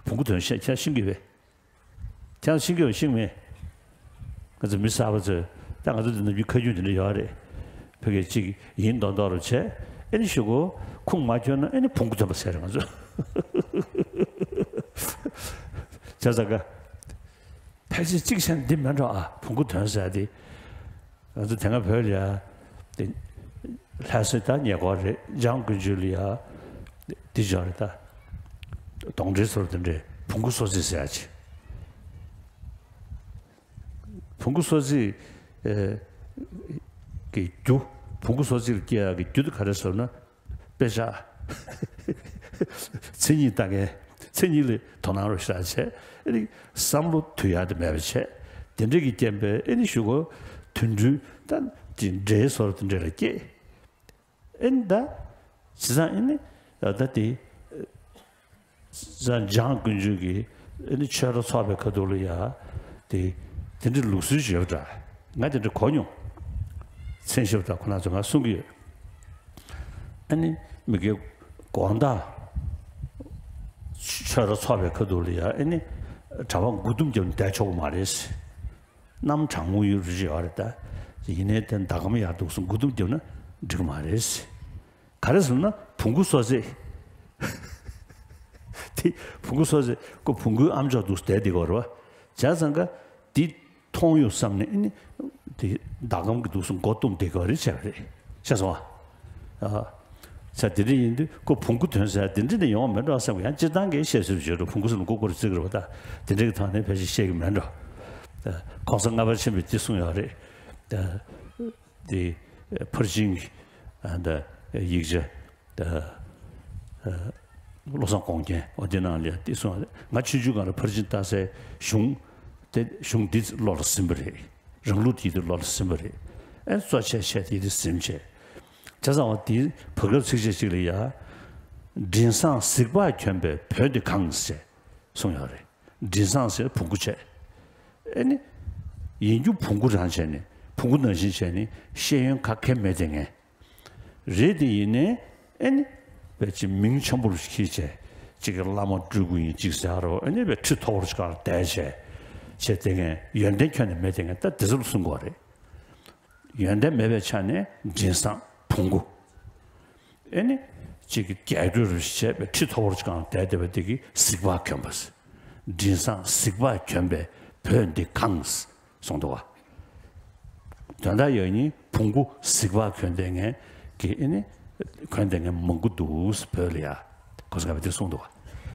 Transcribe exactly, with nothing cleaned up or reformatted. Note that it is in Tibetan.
བོང་གུ་དོན་ཤེས་ཁྱེད་ཤེས་ཀྱི་བས། ཁྱེད་ཤེས་ཀྱི་བས་ཤེས་མེད། ང་ཚོ་མི་གསར་པ་ཚོས་ད་ང་ཚོ་འདི་ནམ་རྒྱུན་ཁ་རྒྱུན་དེ་འདྲ་ཡོད་རེད། ཕ་གི་གཅིག་ཡིན་མདོག་མདོག་རུ་བྱས་ཨེ་ནི་གཞུག་གུ་ཁུངས་མ་འཁྱོལ་ན་ཨེ་ནི་བོང་གུ་དོན་པ་ཟེར་རེད་ང་ཚོ། བྱས་ཙང་ཀ་ཕལ་ཆེར་གཅིག་བྱས་ན་འདི་མེད་འགྲོ་ཨ་བོང་གུ་དོན་ཟེར་དེ། ང་ཚོ་དེ་སྔ་བོད་ལ་ཡ་དེ་ལྷ་སའི་ད་ཉེ་འཁོར་རེད། འཇང་དགུན་ཆོས་ལ་ཡ་དེ་འཇོག་རེད་ད། གདོང་འདྲེ་ཟེར་དེ་འདྲས་བོང་གུ་གསོ་རྩིས་ཟེར་ཡ་ཅིག་བོང་གུ་གསོ་རྩིས་ཨེ་གི་རྒྱུ། བོང་གུ་གསོ་རྩིས་ལ་སྐྱེ་ཡ་གི་རྒྱུ་དེ་ག་རེ་ཟེར་ན། དཔེ་ཆ། མཚན་ཉིད་ལྟ་མཁན། མཚན་ཉིད་ལ་དོ་སྣང་རོགས་ཤ་བྱས། ཨེ་ནི་བསམ་བློ་དུ་ཡ་དེ་མེད་པ་བྱས། དེ་འདྲ་གི་རྐྱེན་པས་ཨེ་ནི་གཞུག་གུ་དུད་འགྲོའི་ད་དེ་འདྲའི་བཟོ་འདྲ་དེ་འདྲ་ལ་སྐྱེས། ཨེ་ནི་ད་བྱས་ཙང་ཨེ་ནི་ད་དེ་ཙང་འཇང་དཀོན་མཆོག་གིས་ཨེ་ནི་ཆོས་ར་ཚོགས་པའི་ཁ་ཐུག་ལ་ཡ་དེ་དེ་འདྲའི་ལུགས་སྲོལ་ཞིག་ཡོད་པ་འདྲ། ང་དེ་འདྲ་གོ་མྱོང་། མཚན་ཞབས་དང་ཁོ་ན་ཚོ་ང་གསུང་གི་ཡོད། ཨ་ནི་མི་དགེ་དགོང་དག་ཆོས་ར་ཚོགས་པའི་ཁ་ཐུག་ལ་ཡ་ཨ་ནི་གྲྭ་པ་མགོ་ཟླུམ་བརྒྱབ་ནས་བསྡད་ཆོག་གི་མ་རེད། གནམ་གྲང་མོ་ཡོད་རེད་ཡོད་རེད་ད། ཡིན་ནའི་དེ་ཟླ་གམ་ཡར་འདུག་སོང་མགོ་ཟླུམ་བརྒྱབ་ན་འགྲིག་གི་མ་རེད། ག་རེ་ཟེར་ན་བོང་གུ་གསོ་རྩིས། དེ་བོང་གུ་གསོ་རྩིས་ཁོ་བོང་གུའི་ཨམ་ཅོག་འདུག་བསྡད་བསྡད་ཀྱི་ཡོད་རེད་བ། བྱས་ཙང་ཀ་དེ། མཐོང་ཡོང་བསམ་ནས་ཨ་ནི། དེ་ཟླ་གམ་གྱི་འདུག་སེ་མགོ་བཏུམས་བསྡད་དགོས་རེད་བྱས་པ་རེད། ཤེས་སོང་ཨ། ཨ། ས་དེ་འདྲ་ཡིན་དུས་ཁོ་བོང་གུ་དོན་ཟེར་དེ་འདྲ་ནས་ཡོང་བ་མེད་འགྲོ་བསམ་གི་ཡང་སྤྱིར་བཏང་གི་བཤད་སྲོལ་བརྗོད་འགྲོ་བོང་གུ་ཟེར་ན་མགོ་སྐོར་བརྩི་གི་རེད་པ་ད། དེ་འདྲ་གི་ཐོག་ནས་ཕལ་ཆེར་བཤད་ཀྱི་མེད་འགྲོ། ཨ། ༸གོང་ས་ལྔ་པ་ཆེན་པོས་དེ་གསུངས་ཡོད་རེད། ཨ། དེ་ཕར་ཕྱིན་གྱི་ཨ་ད་ཡིག་ཆ། ད། ཨ། བློ་བཟང་དགོངས་རྒྱན་འོ་དེ་ནང་ལ་ཡ་དེ་གསུངས་ང་ཆུང་ཆུང་སྒང་ལ་ཕར་ཕྱིན་ལྟ་སའི་གཞུང་། དེ་གཞུང་འདི་བློ་ལ་ཟིན་པ་རེད། རང་ལུགས་དེ་དུས་བློ་ལ་ཟིན་པ་རེད། ཨེ་གཙོ་ཆེ་ཆེ་དེ་དུས་ཟིན་བྱས། བྱས་ཙང་བ་དེའི་བར་སྐབས་ཚིགས་བཅད་གཅིག་ལ་ཡ། མགྲིན་བཟང་གཟིག་ཕག་གྱོན་པའི་བོན་འདི་གང་ཞེས་གསུངས་ཡོད་རེད། མགྲིན་བཟང་ཟེར་བོང་གུ་བྱས། ཨེ་ནི། ཡིན་རྒྱུ་བོང་གུ་རང་བྱས་ནས་བོང་གུ་ནང་བཞིན་བྱས་ནས་ཤེས་ཡོན་ག་གེ་མེད་དེ་ངས། རེད་དེ་ཡིན་ནའི་ཨེ་ནི། དཔེ་ཅིག་མིང་ཆེན་པོ་རུ་ཁྱེར་བྱས། གཅིག་གི་བླ་མ་སྤྲུལ་སྐུ་ཡིན་གཅིག་ཟེར་རོ་ཨེ་ནི་དཔེ་ཁྲི་མཐོ་པོ་ཅིག་སྒང་ལ་བསྡད་བྱས། བྱས་དེ་ངས་ཡོན་ཏན་ཁྱོན་ནས་མེད་དེ་ངས་ད་དེ་ཚོ་ལ་གསུང་དགོས་རེད། ཡོན་ཏན་མེད་པའི་ཆ་ནས་མགྲིན་བཟང་བོང་གུ། ཨེ་ནི། གཅིག་གི་རྒྱལ་པོ་རུ་བྱས་པའི་ཁྲི་མཐོ་པོ་ཅིག་སྒང་ལ་བསྡད་བསྡད་པ་དེ་གིས་གཟིག་ཕག་གྱོན་པ། མགྲིན་བཟང་གཟིག་ཕག་གྱོན་པའི་བོན་འདི་གང་། གསུངས་འདུག་བ། དོན་དག་ཡོད་ཉིན་བོང་གུ་གཟིག་ཕག་གྱོན་བསྡད་མཁན་གྱི་ཨེ་ནི། གྱོན་བསྡད་མཁན་མང་པོ་འདུག་བོད་ལ་ཡ། གོང་ས་ལྔ་པས་དེ་གསུངས་འདུག་བ།